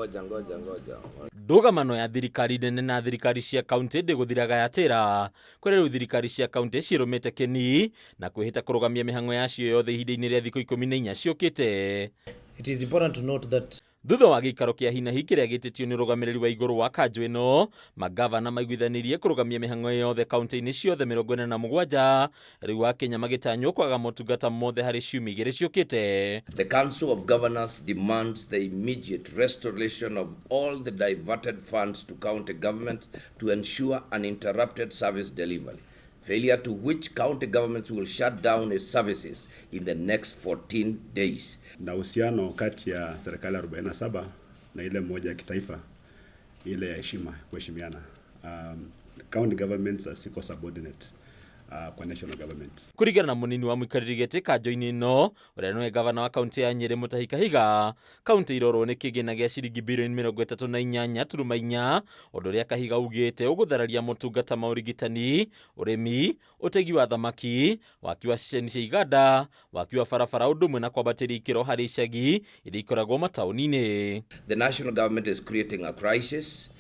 Ngoja ngoja ngoja. Ndũgamano ya thirikari nene na thirikari cia kaunti ndĩgũthiraga yatĩra kũrĩa rĩu thirikari cia kaunti cirũmĩte kĩni na kwĩhĩta kũrũgamia mĩhang'o yacio yothe ihinda-inĩ rĩa thikũ 14 ciũkĩte. It is important to note that Thutha wa gĩikaro kĩa hinahi kĩrĩa gĩtĩtio nĩ ũrũgamĩrĩri wa igũrũ wa kanjũ ĩno, mangavana maiguithanĩirie kũrũgamia mĩhang'o yothe kaunti-inĩ ciothe 47, rĩu akenya magĩtanywo kwaga motungata mothe harĩ ciumia 2 ciũkĩte. The Council of Governors demands the immediate restoration of all the diverted funds to county governments to ensure uninterrupted service delivery. Failure to which, county governments will shut down its services in the next 14 days. Na uhusiano kati ya serikali 47 na ile moja ya kitaifa, ile ya heshima, kuheshimiana. County governments ziko subordinate kwa national government. Kũringana na mũnini wa mũikarĩri gĩtĩ kanjũ-inĩ ĩno, ũrĩa nĩwe gavana wa kaunti ya Nyĩrĩ Mutahi Kahiga, kaunti irorwo nĩ kĩgĩna gĩa ciringi birioni 38.4, ũndũ ũrĩa Kahiga ugĩte ũgũthararia motungata ma ũrigitani, ũrĩmi, ũtegi wa thamaki, waki wa ceceni cia iganda, waki wa barabara, ũndũ ũmwe na kwambatĩria ikĩro harĩ icagi iria ikoragwo mataũni-inĩ. The national government is creating a crisis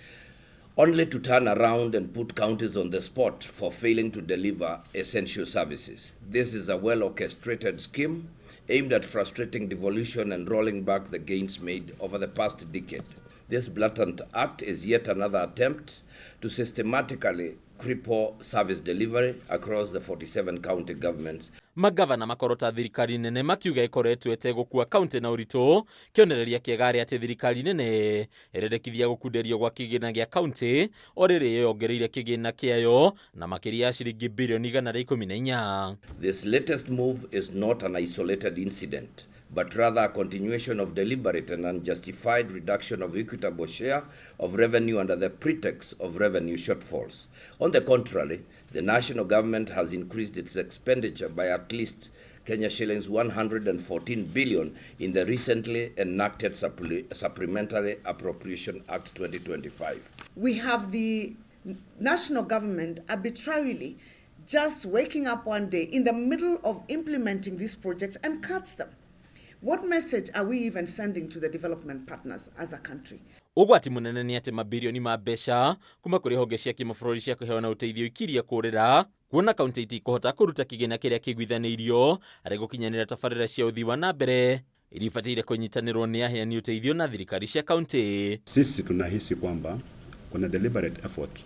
only to turn around and put counties on the spot for failing to deliver essential services. This is a well-orchestrated scheme aimed at frustrating devolution and rolling back the gains made over the past decade. This blatant act is yet another attempt to systematically cripple service delivery across the 47 county governments. Magavana makorota thirikari nene makiuga ĩkoretwo ĩtegũkua kaunti na ũritũ, kĩonereria kĩega arĩ atĩ thirikari nene ĩrendekithia gũkunderio gwa kĩgĩna gĩa kaunti o rĩrĩ yongereire kĩgĩna kĩayo na makĩria ya ciringi birioni 114. This latest move is not an isolated incident, but rather a continuation of deliberate and unjustified reduction of equitable share of revenue under the pretext of revenue shortfalls. On the contrary, the national government has increased its expenditure by at least Kenya shillings 114 billion in the recently enacted Supplementary Appropriation Act 2025. We have the national government arbitrarily just waking up one day in the middle of implementing these projects and cuts them. What message are we even sending to the development partners as a country? Ũgwati mũnene nĩ atĩ mabirioni ma mbeca kuma kũrĩ honge cia kĩmabũrũri cia kũheana ũteithio ikiria kũrĩra, kuona kaunti itikũhota kũruta kĩgĩna kĩrĩa kĩiguithanĩirio harĩ gũkinyanĩra tabarĩra cia ũthii wa na mbere iria ibataire kũnyitanĩrwo nĩ aheani ũteithio na thirikari cia kaunti. Sisi tunahisi kwamba kuna deliberate effort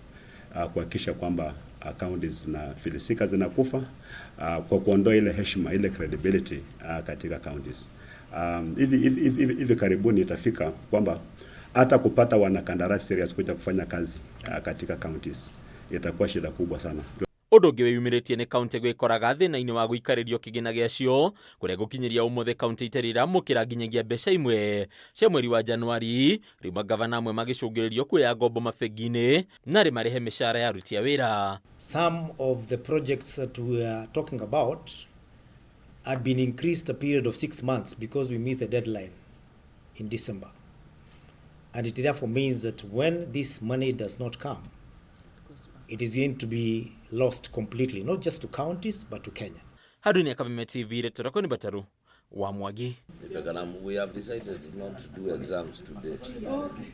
kuhakikisha kwamba counties zinafilisika, zinakufa, kwa kuondoa ile heshima, ile credibility katika counties. Hivi karibuni itafika kwamba hata kupata wanakandarasi serious kuja kufanya kazi katika counties itakuwa shida kubwa sana. Ũndũ ũngĩ wĩyumĩrĩtie nĩ kaunti gwĩkoraga thĩna-inĩ wa gũikarĩrio kĩgĩna gĩacio, kũrĩa gũkinyĩria ũmũthĩ kaunti itarĩ iramũkĩra nginyagia mbeca imwe cia mweri wa Januari, rĩu magavana amwe magĩcũngĩrĩrio kuoya ngombo mabengi-inĩ narĩ marĩhe mĩcara ya aruti a wĩra. Some of the projects that we are talking about had been increased a period of 6 months because we missed the deadline in December. And it therefore means that when this money does not come, it is going to be lost completely, not just to counties, but to Kenya. Haruni Akameme TV, Rĩtũrako nĩ Bataru wa Mwangi. We have decided not to do exams today.